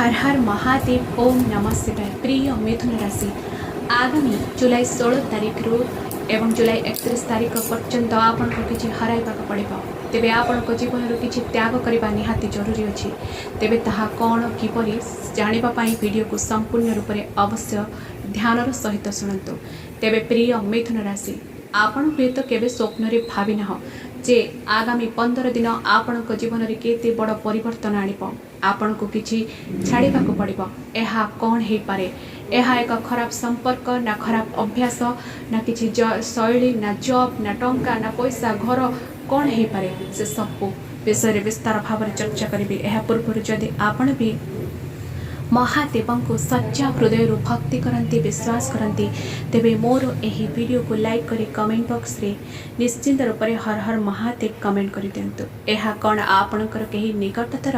ହର ହର ମହାଦେବ, ଓମ୍ ନମଃ ଶିବାୟ। ପ୍ରିୟ ମିଥୁନ ରାଶି, ଆଗାମୀ ଜୁଲାଇ 16 ତାରିଖରୁ ଏବଂ ଜୁଲାଇ 31 ତାରିଖ ପର୍ଯ୍ୟନ୍ତ ଆପଣଙ୍କୁ କିଛି ହରାଇବାକୁ ପଡ଼ିବ। ତେବେ ଆପଣଙ୍କ ଜୀବନରୁ କିଛି ତ୍ୟାଗ କରିବା ନିହାତି ଜରୁରୀ ଅଛି। ତେବେ ତାହା କ'ଣ, କିପରି, ଜାଣିବା ପାଇଁ ଭିଡ଼ିଓକୁ ସମ୍ପୂର୍ଣ୍ଣ ରୂପରେ ଅବଶ୍ୟ ଧ୍ୟାନର ସହିତ ଶୁଣନ୍ତୁ। ତେବେ ପ୍ରିୟ ମିଥୁନ ରାଶି, ଆପଣ ହୁଏତ କେବେ ସ୍ୱପ୍ନରେ ଭାବିନାହ ଯେ ଆଗାମୀ 15 ଦିନ ଆପଣଙ୍କ ଜୀବନରେ କେତେ ବଡ଼ ପରିବର୍ତ୍ତନ ଆଣିବ। ଆପଣଙ୍କୁ କିଛି ଛାଡ଼ିବାକୁ ପଡ଼ିବ। ଏହା କ'ଣ ହେଇପାରେ? ଏହା ଏକ ଖରାପ ସମ୍ପର୍କ, ନା ଖରାପ ଅଭ୍ୟାସ, ନା କିଛି ଶୈଳୀ, ନା ଜବ୍, ନା ଟଙ୍କା, ନା ପଇସା, ଘର, କ'ଣ ହେଇପାରେ? ସେ ସବୁ ବିଷୟରେ ବିସ୍ତାର ଭାବରେ ଚର୍ଚ୍ଚା କରିବି। ଏହା ପୂର୍ବରୁ ଯଦି ଆପଣ ବି ମହାଦେବଙ୍କୁ ସଚ୍ଚା ହୃଦୟରୁ ଭକ୍ତି କରନ୍ତି, ବିଶ୍ୱାସ କରନ୍ତି, ତେବେ ମୋର ଏହି ଭିଡ଼ିଓକୁ ଲାଇକ୍ କରି କମେଣ୍ଟ ବକ୍ସରେ ନିଶ୍ଚିନ୍ତ ରୂପରେ ହର ହର ମହାଦେବ କମେଣ୍ଟ କରିଦିଅନ୍ତୁ। ଏହା କ'ଣ ଆପଣଙ୍କର କେହି ନିକଟତର,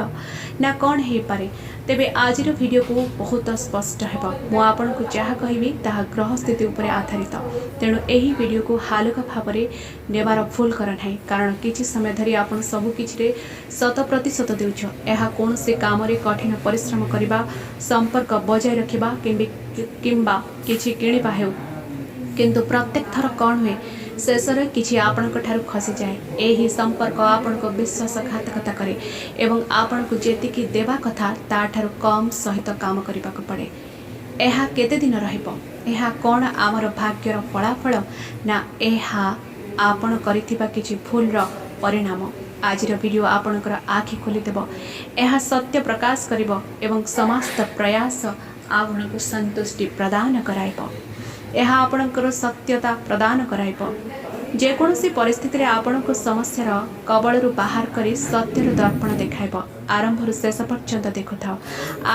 ନା କ'ଣ ହେଇପାରେ? ତେବେ ଆଜିର ଭିଡ଼ିଓକୁ ବହୁତ ସ୍ପଷ୍ଟ ହେବ। ମୁଁ ଆପଣଙ୍କୁ ଯାହା କହିବି, ତାହା ଗ୍ରହ ସ୍ଥିତି ଉପରେ ଆଧାରିତ। ତେଣୁ ଏହି ଭିଡ଼ିଓକୁ ହାଲୁକା ଭାବରେ ନେବାର ଭୁଲ କର ନାହିଁ, କାରଣ କିଛି ସମୟ ଧରି ଆପଣ ସବୁକିଛିରେ 100% ଦେଉଛ। ଏହା କୌଣସି କାମରେ କଠିନ ପରିଶ୍ରମ କରିବା, ସମ୍ପର୍କ ବଜାୟ ରଖିବା କିମ୍ବା କିଛି କିଣିବା ହେଉ, କିନ୍ତୁ ପ୍ରତ୍ୟେକ ଥର କ'ଣ ହୁଏ? ଶେଷରେ କିଛି ଆପଣଙ୍କ ଠାରୁ ଖସିଯାଏ। ଏହି ସମ୍ପର୍କ ଆପଣଙ୍କୁ ବିଶ୍ୱାସଘାତକତା କରେ ଏବଂ ଆପଣଙ୍କୁ ଯେତିକି ଦେବା କଥା, ତାଠାରୁ କମ୍ ସହିତ କାମ କରିବାକୁ ପଡ଼େ। ଏହା କେତେ ଦିନ ରହିବ? ଏହା କ'ଣ ଆମର ଭାଗ୍ୟର ଫଳାଫଳ, ନା ଏହା ଆପଣ କରିଥିବା କିଛି ଭୁଲର ପରିଣାମ? ଆଜିର ଭିଡ଼ିଓ ଆପଣଙ୍କର ଆଖି ଖୋଲିଦେବ। ଏହା ସତ୍ୟ ପ୍ରକାଶ କରିବ ଏବଂ ସମସ୍ତ ପ୍ରୟାସ ଆପଣଙ୍କୁ ସନ୍ତୁଷ୍ଟି ପ୍ରଦାନ କରାଇବ। ଏହା ଆପଣଙ୍କର ସତ୍ୟତା ପ୍ରଦାନ କରାଇବ। ଯେକୌଣସି ପରିସ୍ଥିତିରେ ଆପଣଙ୍କୁ ସମସ୍ୟାର କବଳରୁ ବାହାର କରି ସତ୍ୟର ଦର୍ପଣ ଦେଖାଇବ। ଆରମ୍ଭରୁ ଶେଷ ପର୍ଯ୍ୟନ୍ତ ଦେଖୁଥାଅ।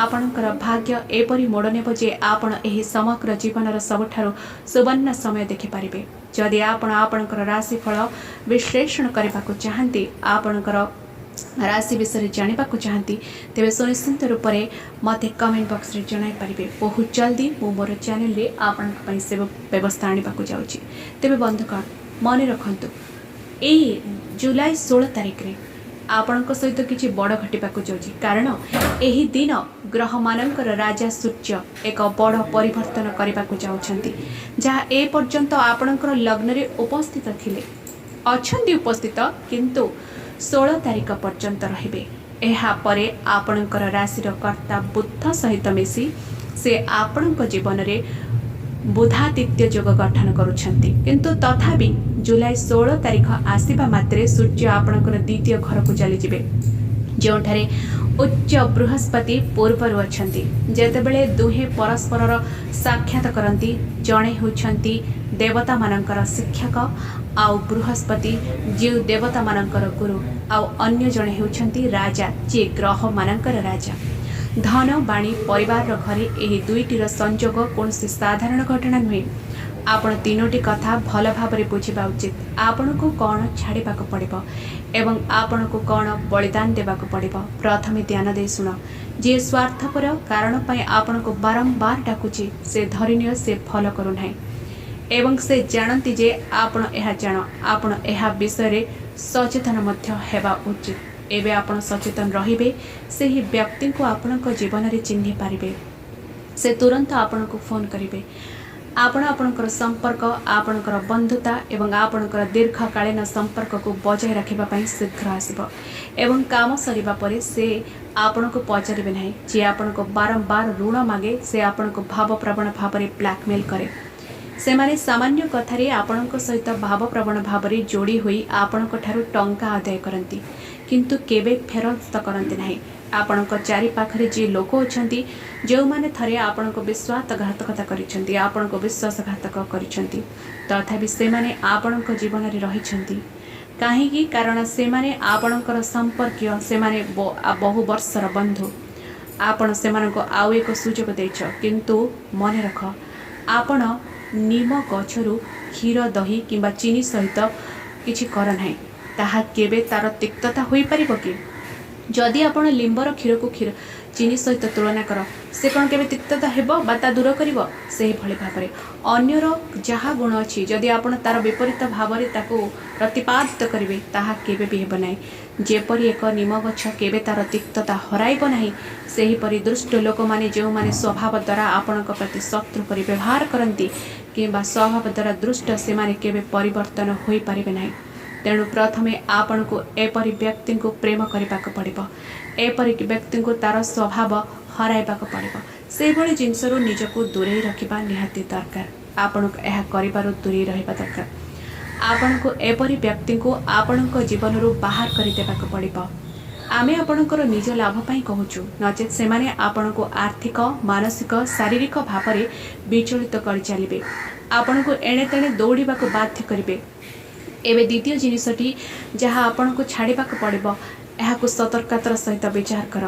ଆପଣଙ୍କର ଭାଗ୍ୟ ଏପରି ମୋଡ଼ ନେବ ଯେ ଆପଣ ଏହି ସମଗ୍ର ଜୀବନର ସବୁଠାରୁ ସୁବର୍ଣ୍ଣ ସମୟ ଦେଖିପାରିବେ। ଯଦି ଆପଣ ଆପଣଙ୍କର ରାଶିଫଳ ବିଶ୍ଳେଷଣ କରିବାକୁ ଚାହାନ୍ତି, ଆପଣଙ୍କର ରାଶି ବିଷୟରେ ଜାଣିବାକୁ ଚାହାନ୍ତି, ତେବେ ସୁନିଶ୍ଚିତ ରୂପରେ ମୋତେ କମେଣ୍ଟ ବକ୍ସରେ ଜଣାଇ ପାରିବେ। ବହୁତ ଜଲ୍ଦି ମୁଁ ମୋର ଚ୍ୟାନେଲରେ ଆପଣଙ୍କ ପାଇଁ ସେ ବ୍ୟବସ୍ଥା ଆଣିବାକୁ ଯାଉଛି। ତେବେ ବନ୍ଧୁଗଣ, ମନେ ରଖନ୍ତୁ, ଏଇ ଜୁଲାଇ 16 ତାରିଖରେ ଆପଣଙ୍କ ସହିତ କିଛି ବଡ଼ ଘଟିବାକୁ ଯାଉଛି, କାରଣ ଏହି ଦିନ ଗ୍ରହମାନଙ୍କର ରାଜା ସୂର୍ଯ୍ୟ ଏକ ବଡ଼ ପରିବର୍ତ୍ତନ କରିବାକୁ ଯାଉଛନ୍ତି, ଯାହା ଏ ପର୍ଯ୍ୟନ୍ତ ଆପଣଙ୍କର ଲଗ୍ନରେ ଉପସ୍ଥିତ ଥିଲେ, ଅଛନ୍ତି ଉପସ୍ଥିତ, କିନ୍ତୁ 16 ତାରିଖ ପର୍ଯ୍ୟନ୍ତ ରହିବେ। ଏହାପରେ ଆପଣଙ୍କର ରାଶିର କର୍ତ୍ତା ବୁଧ ସହିତ ମିଶି ସେ ଆପଣଙ୍କ ଜୀବନରେ ବୁଧାଦିତ୍ୟ ଯୋଗ ଗଠନ କରୁଛନ୍ତି। କିନ୍ତୁ ତଥାପି ଜୁଲାଇ 16 ତାରିଖ ଆସିବା ମାତ୍ରେ ସୂର୍ଯ୍ୟ ଆପଣଙ୍କର ଦ୍ୱିତୀୟ ଘରକୁ ଚାଲିଯିବେ, ଯେଉଁଠାରେ ଉଚ୍ଚ ବୃହସ୍ପତି ପୂର୍ବରୁ ଅଛନ୍ତି। ଯେତେବେଳେ ଦୁହେଁ ପରସ୍ପରର ସାକ୍ଷାତ କରନ୍ତି, ଜଣେ ହେଉଛନ୍ତି ଦେବତାମାନଙ୍କର ଶିକ୍ଷକ ଆଉ ବୃହସ୍ପତି, ଯେଉଁ ଦେବତାମାନଙ୍କର ଗୁରୁ, ଆଉ ଅନ୍ୟ ଜଣେ ହେଉଛନ୍ତି ରାଜା, ଯିଏ ଗ୍ରହମାନଙ୍କର ରାଜା। ଧନ, ବାଣୀ, ପରିବାରର ଘରେ ଏହି ଦୁଇଟିର ସଂଯୋଗ କୌଣସି ସାଧାରଣ ଘଟଣା ନୁହେଁ। ଆପଣ ତିନୋଟି କଥା ଭଲ ଭାବରେ ବୁଝିବା ଉଚିତ। ଆପଣଙ୍କୁ କ'ଣ ଛାଡ଼ିବାକୁ ପଡ଼ିବ ଏବଂ ଆପଣଙ୍କୁ କ'ଣ ବଳିଦାନ ଦେବାକୁ ପଡ଼ିବ? ପ୍ରଥମେ ଧ୍ୟାନ ଦେଇ ଶୁଣ। ଯିଏ ସ୍ୱାର୍ଥପର କାରଣ ପାଇଁ ଆପଣଙ୍କୁ ବାରମ୍ବାର ଡାକୁଛି, ସେ ଧରିନିଅ ସେ ଭଲ କରୁନାହିଁ ଏବଂ ସେ ଜାଣନ୍ତି ଯେ ଆପଣ ଏହା ଜାଣ। ଆପଣ ଏହା ବିଷୟରେ ସଚେତନ ମଧ୍ୟ ହେବା ଉଚିତ। ଏବେ ଆପଣ ସଚେତନ ରହିବେ, ସେହି ବ୍ୟକ୍ତିଙ୍କୁ ଆପଣଙ୍କ ଜୀବନରେ ଚିହ୍ନି ପାରିବେ। ସେ ତୁରନ୍ତ ଆପଣଙ୍କୁ ଫୋନ୍ କରିବେ। ଆପଣ ଆପଣଙ୍କର ସମ୍ପର୍କ, ଆପଣଙ୍କର ବନ୍ଧୁତା ଏବଂ ଆପଣଙ୍କର ଦୀର୍ଘକାଳୀନ ସମ୍ପର୍କକୁ ବଜାୟ ରଖିବା ପାଇଁ ଶୀଘ୍ର ଆସିବ ଏବଂ କାମ ସରିବା ପରେ ସେ ଆପଣଙ୍କୁ ପଚାରିବେ ନାହିଁ। ଯିଏ ଆପଣଙ୍କୁ ବାରମ୍ବାର ଋଣ ମାଗେ, ସେ ଆପଣଙ୍କୁ ଭାବପ୍ରବଣ ଭାବରେ ବ୍ଲାକମେଲ୍ କରେ। ସେମାନେ ସାମାନ୍ୟ କଥାରେ ଆପଣଙ୍କ ସହିତ ଭାବପ୍ରବଣ ଭାବରେ ଯୋଡ଼ି ହୋଇ ଆପଣଙ୍କ ଠାରୁ ଟଙ୍କା ଆଦାୟ କରନ୍ତି, କିନ୍ତୁ କେବେ ଫେରସ୍ତ କରନ୍ତି ନାହିଁ। ଆପଣଙ୍କ ଚାରିପାଖରେ ଯିଏ ଲୋକ ଅଛନ୍ତି, ଯେଉଁମାନେ ଥରେ ଆପଣଙ୍କୁ ବିଶ୍ୱାସଘାତକତା କରିଛନ୍ତି, ଆପଣଙ୍କୁ ବିଶ୍ୱାସଘାତକ କରିଛନ୍ତି, ତଥାପି ସେମାନେ ଆପଣଙ୍କ ଜୀବନରେ ରହିଛନ୍ତି। କାହିଁକି? କାରଣ ସେମାନେ ଆପଣଙ୍କର ସମ୍ପର୍କୀୟ, ସେମାନେ ବହୁ ବର୍ଷର ବନ୍ଧୁ। ଆପଣ ସେମାନଙ୍କୁ ଆଉ ଏକ ସୁଯୋଗ ଦେଇଛ। କିନ୍ତୁ ମନେ ରଖ, ଆପଣ ନିମ ଗଛରୁ କ୍ଷୀର, ଦହି କିମ୍ବା ଚିନି ସହିତ କିଛି କର ନାହିଁ। ତାହା କେବେ ତା'ର ତିକ୍ତତା ହୋଇପାରିବ କି? ଯଦି ଆପଣ ଲିମ୍ବର କ୍ଷୀରକୁ କ୍ଷୀର ଚିନି ସହିତ ତୁଳନା କର, ସେ କ'ଣ କେବେ ତିକ୍ତତା ହେବ ବା ତା ଦୂର କରିବ? ସେହିଭଳି ଭାବରେ ଅନ୍ୟର ଯାହା ଗୁଣ ଅଛି, ଯଦି ଆପଣ ତା'ର ବିପରୀତ ଭାବରେ ତାକୁ ପ୍ରତିପାଦିତ କରିବେ, ତାହା କେବେ ବି ହେବ ନାହିଁ। ଯେପରି ଏକ ନିମ ଗଛ କେବେ ତା'ର ତିକ୍ତତା ହରାଇବ ନାହିଁ, ସେହିପରି ଦୁଷ୍ଟ ଲୋକମାନେ ଯେଉଁମାନେ ସ୍ୱଭାବ ଦ୍ୱାରା ଆପଣଙ୍କ ପ୍ରତି ଶତ୍ରୁ ପରି ବ୍ୟବହାର କରନ୍ତି କିମ୍ବା ସ୍ୱଭାବ ଦ୍ୱାରା ଦୁଷ୍ଟ, ସେମାନେ କେବେ ପରିବର୍ତ୍ତନ ହୋଇପାରିବେ ନାହିଁ। ତେଣୁ ପ୍ରଥମେ ଆପଣଙ୍କୁ ଏପରି ବ୍ୟକ୍ତିଙ୍କୁ ପ୍ରେମ କରିବାକୁ ପଡ଼ିବ, ଏପରି ବ୍ୟକ୍ତିଙ୍କୁ ତା'ର ସ୍ୱଭାବ ହରାଇବାକୁ ପଡ଼ିବ। ସେଭଳି ଜିନିଷରୁ ନିଜକୁ ଦୂରେଇ ରଖିବା ନିହାତି ଦରକାର। ଆପଣଙ୍କୁ ଏହା କରିବାରୁ ଦୂରେଇ ରହିବା ଦରକାର। ଆପଣଙ୍କୁ ଏପରି ବ୍ୟକ୍ତିଙ୍କୁ ଆପଣଙ୍କ ଜୀବନରୁ ବାହାର କରିଦେବାକୁ ପଡ଼ିବ। ଆମେ ଆପଣଙ୍କର ନିଜ ଲାଭ ପାଇଁ କହୁଛୁ, ନଚେତ୍ ସେମାନେ ଆପଣଙ୍କୁ ଆର୍ଥିକ, ମାନସିକ, ଶାରୀରିକ ଭାବରେ ବିଚଳିତ କରିଚାଲିବେ, ଆପଣଙ୍କୁ ଏଣେ ତେଣେ ଦୌଡ଼ିବାକୁ ବାଧ୍ୟ କରିବେ। ଏବେ ଦ୍ୱିତୀୟ ଜିନିଷଟି ଯାହା ଆପଣଙ୍କୁ ଛାଡ଼ିବାକୁ ପଡ଼ିବ, ଏହାକୁ ସତର୍କତାର ସହିତ ବିଚାର କର।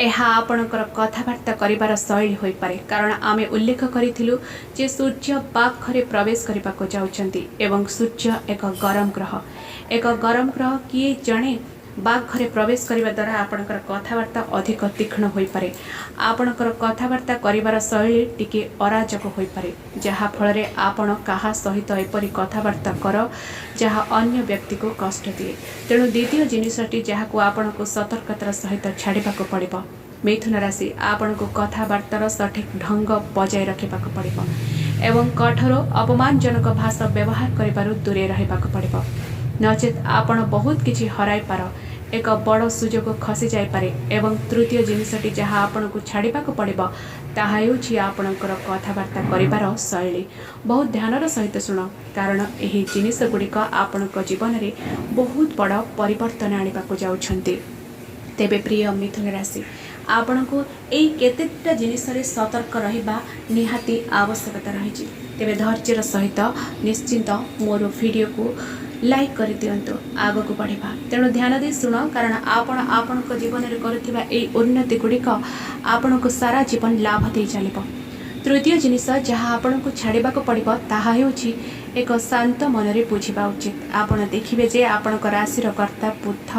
ଏହା ଆପଣଙ୍କର କଥାବାର୍ତ୍ତା କରିବାର ଶୈଳୀ ହୋଇପାରେ, କାରଣ ଆମେ ଉଲ୍ଲେଖ କରିଥିଲୁ ଯେ ସୂର୍ଯ୍ୟ ବାକ୍ ଘରେ ପ୍ରବେଶ କରିବାକୁ ଯାଉଛନ୍ତି ଏବଂ ସୂର୍ଯ୍ୟ ଏକ ଗରମ ଗ୍ରହ। ଏକ ଗରମ ଗ୍ରହ କିଏ ଜଣେ ବାକ୍ ଘରେ ପ୍ରବେଶ କରିବା ଦ୍ୱାରା ଆପଣଙ୍କର କଥାବାର୍ତ୍ତା ଅଧିକ ତୀକ୍ଷ୍ଣ ହୋଇପାରେ। ଆପଣଙ୍କର କଥାବାର୍ତ୍ତା କରିବାର ଶୈଳୀ ଟିକେ ଅରାଜକ ହୋଇପାରେ, ଯାହାଫଳରେ ଆପଣ କାହା ସହିତ ଏପରି କଥାବାର୍ତ୍ତା କର ଯାହା ଅନ୍ୟ ବ୍ୟକ୍ତିକୁ କଷ୍ଟ ଦିଏ। ତେଣୁ ଦ୍ୱିତୀୟ ଜିନିଷଟି ଯାହାକୁ ଆପଣଙ୍କୁ ସତର୍କତାର ସହିତ ଛାଡ଼ିବାକୁ ପଡ଼ିବ, ମିଥୁନ ରାଶି, ଆପଣଙ୍କୁ କଥାବାର୍ତ୍ତାର ସଠିକ୍ ଢଙ୍ଗ ବଜାୟ ରଖିବାକୁ ପଡ଼ିବ ଏବଂ କଠୋର ଅପମାନଜନକ ଭାଷା ବ୍ୟବହାର କରିବାରୁ ଦୂରେଇ ରହିବାକୁ ପଡ଼ିବ। ନଚେତ୍ ଆପଣ ବହୁତ କିଛି ହରାଇପାର, ଏକ ବଡ଼ ସୁଯୋଗ ଖସି ଯାଇପାରେ। ଏବଂ ତୃତୀୟ ଜିନିଷଟି ଯାହା ଆପଣଙ୍କୁ ଛାଡ଼ିବାକୁ ପଡ଼ିବ, ତାହା ହେଉଛି ଆପଣଙ୍କର କଥାବାର୍ତ୍ତା କରିବାର ଶୈଳୀ। ବହୁତ ଧ୍ୟାନର ସହିତ ଶୁଣ, କାରଣ ଏହି ଜିନିଷ ଗୁଡ଼ିକ ଆପଣଙ୍କ ଜୀବନରେ ବହୁତ ବଡ଼ ପରିବର୍ତ୍ତନ ଆଣିବାକୁ ଯାଉଛନ୍ତି। ତେବେ ପ୍ରିୟ ମିଥୁନ ରାଶି, ଆପଣଙ୍କୁ ଏଇ କେତେଟା ଜିନିଷରେ ସତର୍କ ରହିବା ନିହାତି ଆବଶ୍ୟକତା ରହିଛି। ତେବେ ଧୈର୍ଯ୍ୟର ସହିତ ନିଶ୍ଚିନ୍ତ ମୋର ଭିଡ଼ିଓକୁ ଲାଇକ୍ କରିଦିଅନ୍ତୁ। ଆଗକୁ ବଢ଼ିବା। ତେଣୁ ଧ୍ୟାନ ଦେଇ ଶୁଣ, କାରଣ ଆପଣ ଆପଣଙ୍କ ଜୀବନରେ କରୁଥିବା ଏଇ ଉନ୍ନତି ଗୁଡ଼ିକ ଆପଣଙ୍କୁ ସାରା ଜୀବନ ଲାଭ ଦେଇ ଚାଲିବ। ତୃତୀୟ ଜିନିଷ ଯାହା ଆପଣଙ୍କୁ ଛାଡ଼ିବାକୁ ପଡ଼ିବ, ତାହା ହେଉଛି ଏକ ଶାନ୍ତ ମନରେ ବୁଝିବା ଉଚିତ। ଆପଣ ଦେଖିବେ ଯେ ଆପଣଙ୍କ ରାଶିର କର୍ତ୍ତା ବୁଧ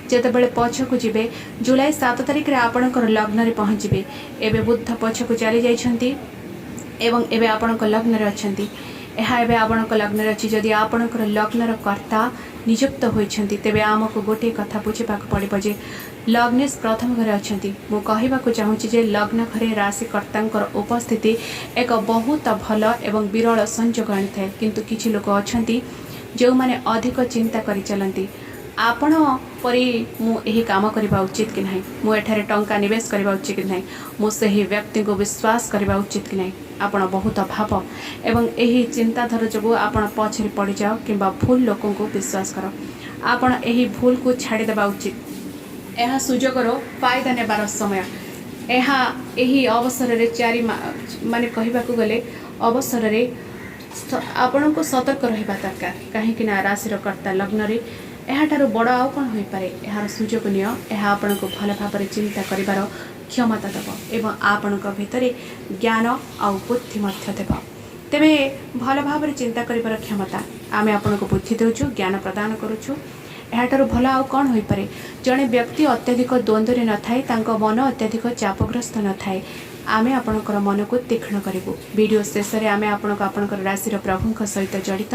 ଯେତେବେଳେ ପଛକୁ ଯିବେ, ଜୁଲାଇ 7 ତାରିଖରେ ଆପଣଙ୍କର ଲଗ୍ନରେ ପହଞ୍ଚିବେ। ଏବେ ବୁଧ ପଛକୁ ଚାଲି ଯାଇଛନ୍ତି ଏବଂ ଏବେ ଆପଣଙ୍କ ଲଗ୍ନରେ ଅଛନ୍ତି। ଏହା ଏବେ ଆପଣଙ୍କ ଲଗ୍ନରେ ଅଛି। ଯଦି ଆପଣଙ୍କର ଲଗ୍ନର କର୍ତ୍ତା ନିଯୁକ୍ତ ହୋଇଛନ୍ତି, ତେବେ ଆମକୁ ଗୋଟିଏ କଥା ବୁଝିବାକୁ ପଡ଼ିବ ଯେ ଲଗ୍ନେଶ ପ୍ରଥମ ଘରେ ଅଛନ୍ତି। ମୁଁ କହିବାକୁ ଚାହୁଁଛି ଯେ ଲଗ୍ନ ଘରେ ରାଶିକର୍ତ୍ତାଙ୍କର ଉପସ୍ଥିତି ଏକ ବହୁତ ଭଲ ଏବଂ ବିରଳ ସଂଯୋଗ ଆଣିଥାଏ। କିନ୍ତୁ କିଛି ଲୋକ ଅଛନ୍ତି ଯେଉଁମାନେ ଅଧିକ ଚିନ୍ତା କରି ଚାଲନ୍ତି, ଆପଣ ପରି ମୁଁ ଏହି କାମ କରିବା ଉଚିତ କି ନାହିଁ, ମୁଁ ଏଠାରେ ଟଙ୍କା ନିବେଶ କରିବା ଉଚିତ କି ନାହିଁ, ମୁଁ ସେହି ବ୍ୟକ୍ତିଙ୍କୁ ବିଶ୍ୱାସ କରିବା ଉଚିତ କି ନାହିଁ। ଆପଣ ବହୁତ ଭାବ ଏବଂ ଏହି ଚିନ୍ତାଧାରା ଯୋଗୁଁ ଆପଣ ପଛରେ ପଡ଼ିଯାଅ କିମ୍ବା ଭୁଲ ଲୋକଙ୍କୁ ବିଶ୍ୱାସ କର। ଆପଣ ଏହି ଭୁଲକୁ ଛାଡ଼ିଦେବା ଉଚିତ। ଏହା ସୁଯୋଗର ଫାଇଦା ନେବାର ସମୟ। ଏହା ଏହି ଅବସରରେ ଚାରି ମାନେ କହିବାକୁ ଗଲେ ଅବସରରେ ଆପଣଙ୍କୁ ସତର୍କ ରହିବା ଦରକାର, କାହିଁକି ନା ରାଶିର କର୍ତ୍ତା ଲଗ୍ନରେ, ଏହାଠାରୁ ବଡ଼ ଆଉ କ'ଣ ହୋଇପାରେ? ଏହାର ସୁଯୋଗ ନିଅ। ଏହା ଆପଣଙ୍କୁ ଭଲ ଭାବରେ ଚିନ୍ତା କରିବାର କ୍ଷମତା ଦେବ ଏବଂ ଆପଣଙ୍କ ଭିତରେ ଜ୍ଞାନ ଆଉ ବୁଦ୍ଧି ମଧ୍ୟ ଦେବ। ତେବେ ଭଲ ଭାବରେ ଚିନ୍ତା କରିବାର କ୍ଷମତା, ଆମେ ଆପଣଙ୍କୁ ବୁଦ୍ଧି ଦେଉଛୁ, ଜ୍ଞାନ ପ୍ରଦାନ କରୁଛୁ। ଏହାଠାରୁ ଭଲ ଆଉ କ'ଣ ହୋଇପାରେ? ଜଣେ ବ୍ୟକ୍ତି ଅତ୍ୟଧିକ ଦ୍ୱନ୍ଦ୍ୱରେ ନଥାଏ, ତାଙ୍କ ମନ ଅତ୍ୟଧିକ ଚାପଗ୍ରସ୍ତ ନଥାଏ। ଆମେ ଆପଣଙ୍କର ମନକୁ ତୀକ୍ଷ୍ଣ କରିବୁ। ଭିଡ଼ିଓ ଶେଷରେ ଆମେ ଆପଣଙ୍କୁ ଆପଣଙ୍କର ରାଶିର ପ୍ରଭୁଙ୍କ ସହିତ ଜଡ଼ିତ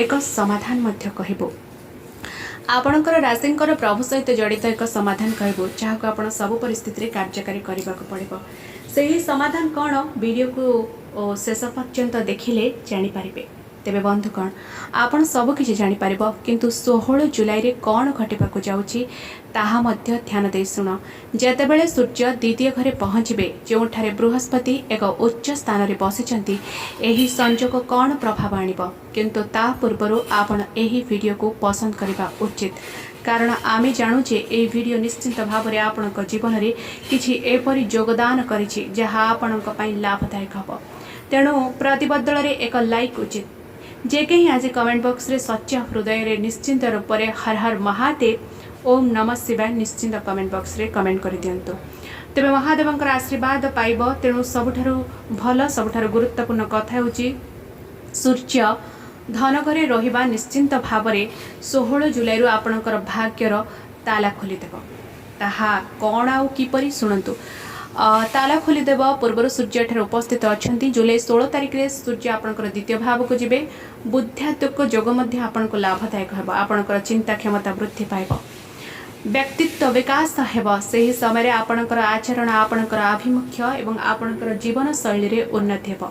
ଏକ ସମାଧାନ ମଧ୍ୟ କହିବୁ। ଆପଣଙ୍କର ରାଶିଙ୍କର ପ୍ରଭୁ ସହିତ ଜଡ଼ିତ ଏକ ସମାଧାନ କହିବୁ, ଯାହାକୁ ଆପଣ ସବୁ ପରିସ୍ଥିତିରେ କାର୍ଯ୍ୟକାରୀ କରିବାକୁ ପଡ଼ିବ। ସେହି ସମାଧାନ କ'ଣ, ଭିଡ଼ିଓକୁ ଶେଷ ପର୍ଯ୍ୟନ୍ତ ଦେଖିଲେ ଜାଣିପାରିବେ। ତେବେ ବନ୍ଧୁଗଣ, ଆପଣ ସବୁକିଛି ଜାଣିପାରିବ, କିନ୍ତୁ 16 ଜୁଲାଇରେ କ'ଣ ଘଟିବାକୁ ଯାଉଛି ତାହା ମଧ୍ୟ ଧ୍ୟାନ ଦେଇ ଶୁଣ। ଯେତେବେଳେ ସୂର୍ଯ୍ୟ ଦ୍ୱିତୀୟ ଘରେ ପହଞ୍ଚିବେ, ଯେଉଁଠାରେ ବୃହସ୍ପତି ଏକ ଉଚ୍ଚ ସ୍ଥାନରେ ବସିଛନ୍ତି, ଏହି ସଂଯୋଗ କ'ଣ ପ୍ରଭାବ ଆଣିବ? କିନ୍ତୁ ତା ପୂର୍ବରୁ ଆପଣ ଏହି ଭିଡ଼ିଓକୁ ପସନ୍ଦ କରିବା ଉଚିତ, କାରଣ ଆମେ ଜାଣୁ ଯେ ଏହି ଭିଡ଼ିଓ ନିଶ୍ଚିନ୍ତ ଭାବରେ ଆପଣଙ୍କ ଜୀବନରେ କିଛି ଏପରି ଯୋଗଦାନ କରିଛି ଯାହା ଆପଣଙ୍କ ପାଇଁ ଲାଭଦାୟକ ହେବ। ତେଣୁ ପ୍ରତିବଦଳରେ ଏକ ଲାଇକ୍ ଉଚିତ। ଯେ କେହି ଆଜି କମେଣ୍ଟ ବକ୍ସରେ ସଚ୍ଚା ହୃଦୟରେ ନିଶ୍ଚିନ୍ତ ରୂପରେ ହର ହର ମହାଦେବ, ଓମ୍ ନମଃ ଶିବାୟ ନିଶ୍ଚିନ୍ତ କମେଣ୍ଟ ବକ୍ସରେ କମେଣ୍ଟ କରିଦିଅନ୍ତୁ। ତେବେ ମହାଦେବଙ୍କର ଆଶୀର୍ବାଦ ପାଇବ। ତେଣୁ ସବୁଠାରୁ ଭଲ, ସବୁଠାରୁ ଗୁରୁତ୍ୱପୂର୍ଣ୍ଣ କଥା ହେଉଛି, ସୂର୍ଯ୍ୟ ଧନଘରେ ରହିବା ନିଶ୍ଚିନ୍ତ ଭାବରେ 16 ଜୁଲାଇରୁ ଆପଣଙ୍କର ଭାଗ୍ୟର ତାଲା ଖୋଲିଦେବ। ତାହା କ'ଣ ଆଉ କିପରି, ଶୁଣନ୍ତୁ। ତାଲା ଖୋଲିଦେବ ପୂର୍ବରୁ ସୂର୍ଯ୍ୟ ଏଠାରେ ଉପସ୍ଥିତ ଅଛନ୍ତି। ଜୁଲାଇ 16 ତାରିଖରେ ସୂର୍ଯ୍ୟ ଆପଣଙ୍କର ଦ୍ୱିତୀୟ ଭାବକୁ ଯିବେ। ବୁଦ୍ଧାତ୍ମକ ଯୋଗ ମଧ୍ୟ ଆପଣଙ୍କୁ ଲାଭଦାୟକ ହେବ। ଆପଣଙ୍କର ଚିନ୍ତା କ୍ଷମତା ବୃଦ୍ଧି ପାଇବ। ବ୍ୟକ୍ତିତ୍ୱ ବିକାଶ ହେବ। ସେହି ସମୟରେ ଆପଣଙ୍କର ଆଚରଣ, ଆପଣଙ୍କର ଆଭିମୁଖ୍ୟ ଏବଂ ଆପଣଙ୍କର ଜୀବନଶୈଳୀରେ ଉନ୍ନତି ହେବ।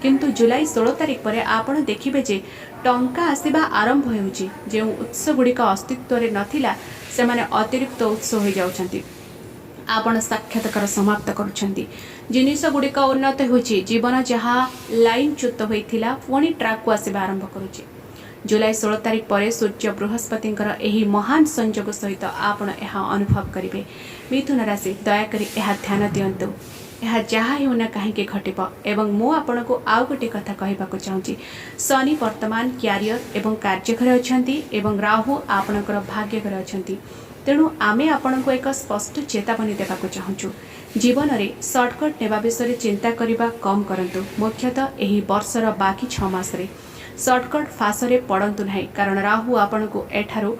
କିନ୍ତୁ ଜୁଲାଇ 16 ତାରିଖ ପରେ ଆପଣ ଦେଖିବେ ଯେ ଟଙ୍କା ଆସିବା ଆରମ୍ଭ ହେଉଛି। ଯେଉଁ ଉତ୍ସ ଗୁଡ଼ିକ ଅସ୍ତିତ୍ୱରେ ନଥିଲା, ସେମାନେ ଅତିରିକ୍ତ ଉତ୍ସ ହୋଇଯାଉଛନ୍ତି। ଆପଣ ସାକ୍ଷାତକାର ସମାପ୍ତ କରୁଛନ୍ତି। ଜିନିଷ ଗୁଡ଼ିକ ଉନ୍ନତ ହେଉଛି। ଜୀବନ ଯାହା ଲାଇନଚ୍ୟୁତ ହୋଇଥିଲା, ପୁଣି ଟ୍ରାକ୍କୁ ଆସିବା ଆରମ୍ଭ କରୁଛି। ଜୁଲାଇ 16 ତାରିଖ ପରେ ସୂର୍ଯ୍ୟ ବୃହସ୍ପତିଙ୍କର ଏହି ମହାନ ସଂଯୋଗ ସହିତ ଆପଣ ଏହା ଅନୁଭବ କରିବେ। ମିଥୁନ ରାଶି, ଦୟାକରି ଏହା ଧ୍ୟାନ ଦିଅନ୍ତୁ। ଏହା ଯାହା ହେଉନା କାହିଁକି ଘଟିବ। ଏବଂ ମୁଁ ଆପଣଙ୍କୁ ଆଉ ଗୋଟିଏ କଥା କହିବାକୁ ଚାହୁଁଛି। ଶନି ବର୍ତ୍ତମାନ କ୍ୟାରିୟର ଏବଂ କାର୍ଯ୍ୟ ଘରେ ଅଛନ୍ତି ଏବଂ ରାହୁ ଆପଣଙ୍କର ଭାଗ୍ୟ ଘରେ ଅଛନ୍ତି। ତେଣୁ ଆମେ ଆପଣଙ୍କୁ ଏକ ସ୍ପଷ୍ଟ ଚେତାବନୀ ଦେବାକୁ ଚାହୁଁଛୁ। ଜୀବନରେ ସର୍ଟକଟ୍ ନେବା ବିଷୟରେ ଚିନ୍ତା କରିବା କମ୍ କରନ୍ତୁ। ମୁଖ୍ୟତଃ ଏହି ବର୍ଷର ବାକି 6 ମାସରେ ସର୍ଟକଟ୍ ଫାଶରେ ପଡ଼ନ୍ତୁ ନାହିଁ, କାରଣ ରାହୁ ଆପଣଙ୍କୁ ଏଠାରୁ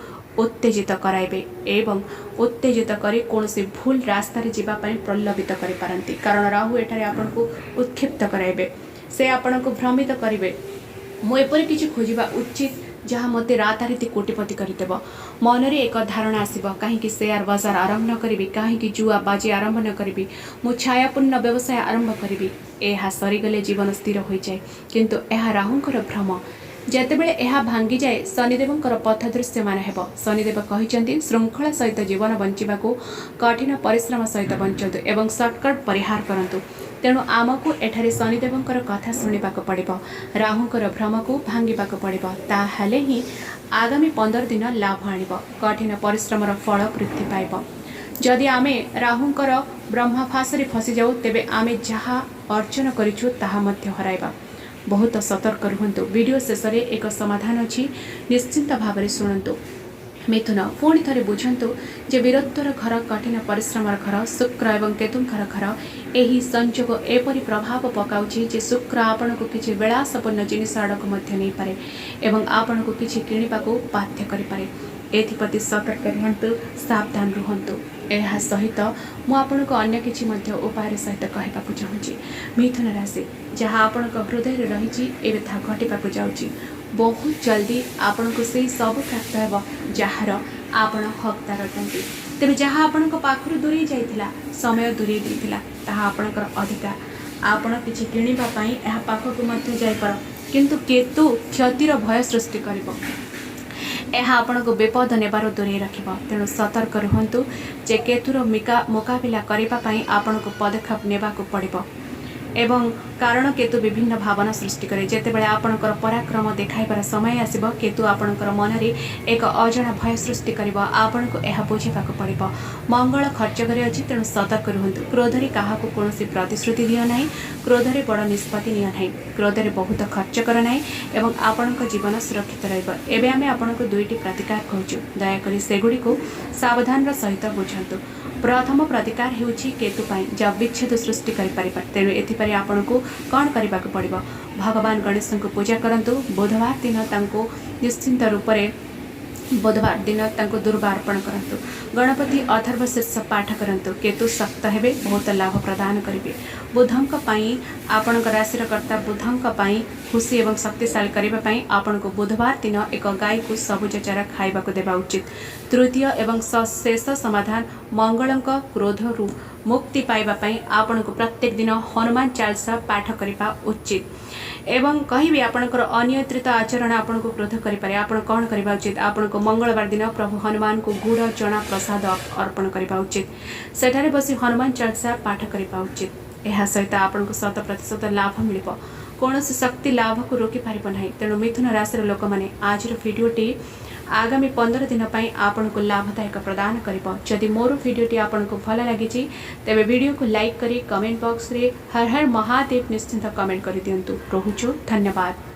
ଉତ୍ତେଜିତ କରାଇବେ ଏବଂ ଉତ୍ତେଜିତ କରି କୌଣସି ଭୁଲ ରାସ୍ତାରେ ଯିବା ପାଇଁ ପ୍ରଲୋଭିତ କରିପାରନ୍ତି। କାରଣ ରାହୁ ଏଠାରେ ଆପଣଙ୍କୁ ଉତ୍କ୍ଷିପ୍ତ କରାଇବେ। ସେ ଆପଣଙ୍କୁ ଭ୍ରମିତ କରିବେ। ମୁଁ ଏପରି କିଛି ଖୋଜିବା ଉଚିତ ଯାହା ମୋତେ ରାତାରାତି କୋଟିପତି କରିଦେବ। ମନରେ ଏକ ଧାରଣା ଆସିବ, କାହିଁକି ସେୟାର ବଜାର ଆରମ୍ଭ ନ କରିବି? କାହିଁକି ଜୁଆ ବାଜି ଆରମ୍ଭ ନ କରିବି? ମୁଁ ଛାୟାପୂର୍ଣ୍ଣ ବ୍ୟବସାୟ ଆରମ୍ଭ କରିବି। ଏହା ସରିଗଲେ ଜୀବନ ସ୍ଥିର ହୋଇଯାଏ। କିନ୍ତୁ ଏହା ରାହୁଙ୍କର ଭ୍ରମ। ଯେତେବେଳେ ଏହା ଭାଙ୍ଗିଯାଏ, ଶନିଦେବଙ୍କର ପଥ ଦୃଶ୍ୟମାନ ହେବ। ଶନିଦେବ କହିଛନ୍ତି, ଶୃଙ୍ଖଳା ସହିତ ଜୀବନ ବଞ୍ଚିବାକୁ କଠିନ ପରିଶ୍ରମ ସହିତ ବଞ୍ଚନ୍ତୁ ଏବଂ ସର୍ଟକଟ୍ ପରିହାର କରନ୍ତୁ। ତେଣୁ ଆମକୁ ଏଠାରେ ଶନିଦେବଙ୍କର କଥା ଶୁଣିବାକୁ ପଡ଼ିବ, ରାହୁଙ୍କର ଭ୍ରମକୁ ଭାଙ୍ଗିବାକୁ ପଡ଼ିବ। ତାହେଲେ ହିଁ ଆଗାମୀ 15 ଦିନ ଲାଭ ଆଣିବ, କଠିନ ପରିଶ୍ରମର ଫଳ ବୃଦ୍ଧି ପାଇବ। ଯଦି ଆମେ ରାହୁଙ୍କର ବ୍ରହ୍ମଫାଶରେ ଫସିଯାଉ, ତେବେ ଆମେ ଯାହା ଅର୍ଜନ କରିଛୁ ତାହା ମଧ୍ୟ ହରାଇବା। ବହୁତ ସତର୍କ ରୁହନ୍ତୁ। ଭିଡ଼ିଓ ଶେଷରେ ଏକ ସମାଧାନ ଅଛି, ନିଶ୍ଚିନ୍ତ ଭାବରେ ଶୁଣନ୍ତୁ। ମିଥୁନ, ପୁଣି ଥରେ ବୁଝନ୍ତୁ ଯେ ବୀରତ୍ୱର ଘର, କଠିନ ପରିଶ୍ରମର ଘର, ଶୁକ୍ର ଏବଂ କେତୁଙ୍କର ଘର, ଏହି ସଂଯୋଗ ଏପରି ପ୍ରଭାବ ପକାଉଛି ଯେ ଶୁକ୍ର ଆପଣଙ୍କୁ କିଛି ବିଳାସପୂର୍ଣ୍ଣ ଜିନିଷ ଆଡ଼କୁ ମଧ୍ୟ ନେଇପାରେ ଏବଂ ଆପଣଙ୍କୁ କିଛି କିଣିବାକୁ ବାଧ୍ୟ କରିପାରେ। ଏଥିପ୍ରତି ସତର୍କ ରୁହନ୍ତୁ, ସାବଧାନ ରୁହନ୍ତୁ। ଏହା ସହିତ ମୁଁ ଆପଣଙ୍କୁ ଅନ୍ୟ କିଛି ମଧ୍ୟ ଉପାୟରେ ସହିତ କହିବାକୁ ଚାହୁଁଛି। ମିଥୁନ ରାଶି, ଯାହା ଆପଣଙ୍କ ହୃଦୟରେ ରହିଛି ଏବେ ତାହା ଘଟିବାକୁ ଯାଉଛି। ବହୁତ ଜଲ୍ଦି ଆପଣଙ୍କୁ ସେଇ ସବୁ ପ୍ରାପ୍ତ ହେବ ଯାହାର ଆପଣ ହକଦାର ଅଟନ୍ତି। ତେବେ ଯାହା ଆପଣଙ୍କ ପାଖରୁ ଦୂରେଇ ଯାଇଥିଲା, ସମୟ ଦୂରେଇ ଦେଇଥିଲା, ତାହା ଆପଣଙ୍କର ଅଧିକାର। ଆପଣ କିଛି କିଣିବା ପାଇଁ ଏହା ପାଖକୁ ମଧ୍ୟ ଯାଇପାର, କିନ୍ତୁ କେତୁ କ୍ଷତିର ଭୟ ସୃଷ୍ଟି କରିବ। ଏହା ଆପଣଙ୍କୁ ବିପଦ ନେବାରୁ ଦୂରେଇ ରଖିବ। ତେଣୁ ସତର୍କ ରୁହନ୍ତୁ ଯେ କେତୁର ମୁକାବିଲା କରିବା ପାଇଁ ଆପଣଙ୍କୁ ପଦକ୍ଷେପ ନେବାକୁ ପଡ଼ିବ। ଏବଂ କାରଣ କେତୁ ବିଭିନ୍ନ ଭାବନା ସୃଷ୍ଟି କରେ। ଯେତେବେଳେ ଆପଣଙ୍କର ପରାକ୍ରମ ଦେଖାଇବାର ସମୟ ଆସିବ, କେତୁ ଆପଣଙ୍କର ମନରେ ଏକ ଅଜଣା ଭୟ ସୃଷ୍ଟି କରିବ। ଆପଣଙ୍କୁ ଏହା ବୁଝିବାକୁ ପଡ଼ିବ। ମଙ୍ଗଳ ଖର୍ଚ୍ଚ ଘରେ ଅଛି, ତେଣୁ ସତର୍କ ରୁହନ୍ତୁ। କ୍ରୋଧରେ କାହାକୁ କୌଣସି ପ୍ରତିଶ୍ରୁତି ଦିଅ ନାହିଁ। କ୍ରୋଧରେ ବଡ଼ ନିଷ୍ପତ୍ତି ନିଅ ନାହିଁ। କ୍ରୋଧରେ ବହୁତ ଖର୍ଚ୍ଚ କର ନାହିଁ ଏବଂ ଆପଣଙ୍କ ଜୀବନ ସୁରକ୍ଷିତ ରହିବ। ଏବେ ଆମେ ଆପଣଙ୍କୁ ଦୁଇଟି ପ୍ରତିକାର କହୁଛୁ। ଦୟାକରି ସେଗୁଡ଼ିକୁ ସାବଧାନର ସହିତ ବୁଝନ୍ତୁ। ପ୍ରଥମ ପ୍ରତିକାର ହେଉଛି କେତୁ ପାଇଁ, ଯାହା ବିଚ୍ଛେଦ ସୃଷ୍ଟି କରିପାରିବ। ତେଣୁ ଏଥିପାଇଁ ଆପଣଙ୍କୁ କ'ଣ କରିବାକୁ ପଡ଼ିବ? ଭଗବାନ ଗଣେଶଙ୍କୁ ପୂଜା କରନ୍ତୁ। ବୁଧବାର ଦିନ ତାଙ୍କୁ ନିଶ୍ଚିନ୍ତ ରୂପରେ ବୁଧବାର ଦିନ ତାଙ୍କୁ ଦୁର୍ବା ଅର୍ପଣ କରନ୍ତୁ। ଗଣପତି ଅଥର୍ବ ଶୀର୍ଷ ପାଠ କରନ୍ତୁ। କେତୁ ଶକ୍ତ ହେବେ, ବହୁତ ଲାଭ ପ୍ରଦାନ କରିବେ। ବୁଧଙ୍କ ପାଇଁ, ଆପଣଙ୍କ ରାଶିର କର୍ତ୍ତା ବୁଧଙ୍କ ପାଇଁ ଖୁସି ଏବଂ ଶକ୍ତିଶାଳୀ କରିବା ପାଇଁ ଆପଣଙ୍କୁ ବୁଧବାର ଦିନ ଏକ ଗାଈକୁ ସବୁଜ ଚାରା ଖାଇବାକୁ ଦେବା ଉଚିତ। ତୃତୀୟ ଏବଂ ଶେଷ ସମାଧାନ, ମଙ୍ଗଳଙ୍କ କ୍ରୋଧରୁ ମୁକ୍ତି ପାଇବା ପାଇଁ ଆପଣଙ୍କୁ ପ୍ରତ୍ୟେକ ଦିନ ହନୁମାନ ଚାଳିଶା ପାଠ କରିବା ଉଚିତ। ଏବଂ କହିବି, ଆପଣଙ୍କର ଅନିୟନ୍ତ୍ରିତ ଆଚରଣ ଆପଣଙ୍କୁ କ୍ରୋଧ କରିପାରେ। ଆପଣ କ'ଣ କରିବା ଉଚିତ? ଆପଣଙ୍କୁ ମଙ୍ଗଳବାର ଦିନ ପ୍ରଭୁ ହନୁମାନଙ୍କୁ ଗୁଡ଼ ଚଣା ପ୍ରସାଦ ଅର୍ପଣ କରିବା ଉଚିତ। ସେଠାରେ ବସି ହନୁମାନ ଚାଳିଶା ପାଠ କରିବା ଉଚିତ। ଏହା ସହିତ ଆପଣଙ୍କୁ 100% ଲାଭ ମିଳିବ। କୌଣସି ଶକ୍ତି ଲାଭକୁ ରୋକିପାରିବ ନାହିଁ। ତେଣୁ ମିଥୁନ ରାଶିର ଲୋକମାନେ, ଆଜିର ଭିଡ଼ିଓଟି ଆଗାମୀ 15 ଦିନ ପାଇଁ ଆପଣଙ୍କୁ ଲାଭଦାୟକ ପ୍ରଦାନ କରିବ। ଯଦି ମୋର ଭିଡ଼ିଓଟି ଆପଣଙ୍କୁ ଭଲ ଲାଗିଛି, ତେବେ ଭିଡ଼ିଓକୁ ଲାଇକ୍ କରି କମେଣ୍ଟ ବକ୍ସରେ ହର ହର ମହାଦେବ ନିଶ୍ଚିନ୍ତ କମେଣ୍ଟ କରିଦିଅନ୍ତୁ। ରହୁଛୁ, ଧନ୍ୟବାଦ।